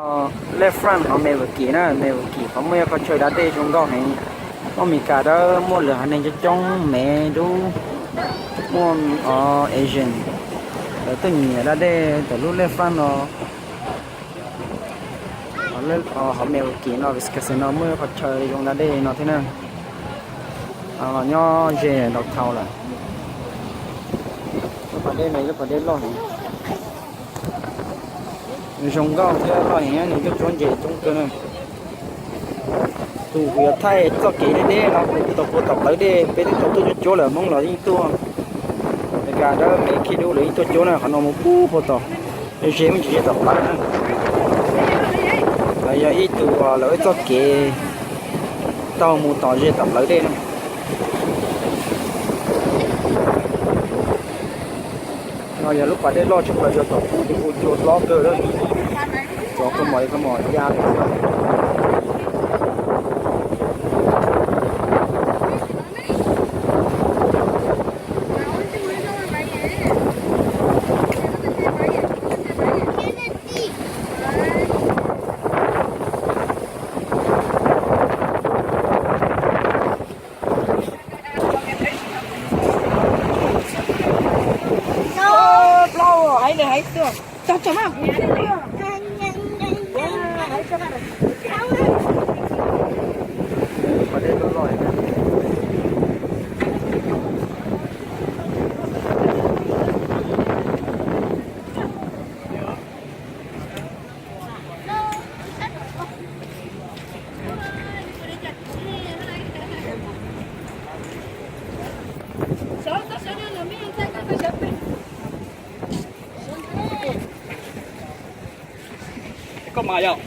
Lake Front hauv Milwaukee na, Milwaukee qhov muaj ib qho chaw da dej zoo nkauj heev. Muaj Amelikas dawb, muaj lwm haiv neeg coob coob, Mev dub, muaj Asian, lawv tuaj nyiam da dej ntawm lub Lake Front no. Hauv Milwaukee no, Wisconsin no muaj ib qho chaw zoo da dej no thiab na. Nyob ze downtown lawm. Lub pas dej no lub pas dej loj heev, zoo nkauj thiab loj heev, nws coob tsuab ntses coob kawg na. Tus kuv yuav thaij txoj kev deb deb no kuv tau puag tom plawv dej, peb twb tau tuaj cuab cuab lawm, Hmoob los yeej tuaj. Amelikas dawb, Mev khib dub lawv yeej tuaj cuab na, qhov no mus puag puag tom, ze mus tsis ze tom plawv na. Lawv yog ib tug, lawv ib txoj kev taug mus tom ze tom plawv dej na. No yog lub pas dej loj tshaj plaws yog tom qub ces kuj cua hlob kawg lawm. Cov koj mom li koj mom ya li. Plaub haiv nws haiv xwb. Tog tso mas. Koj mas yog.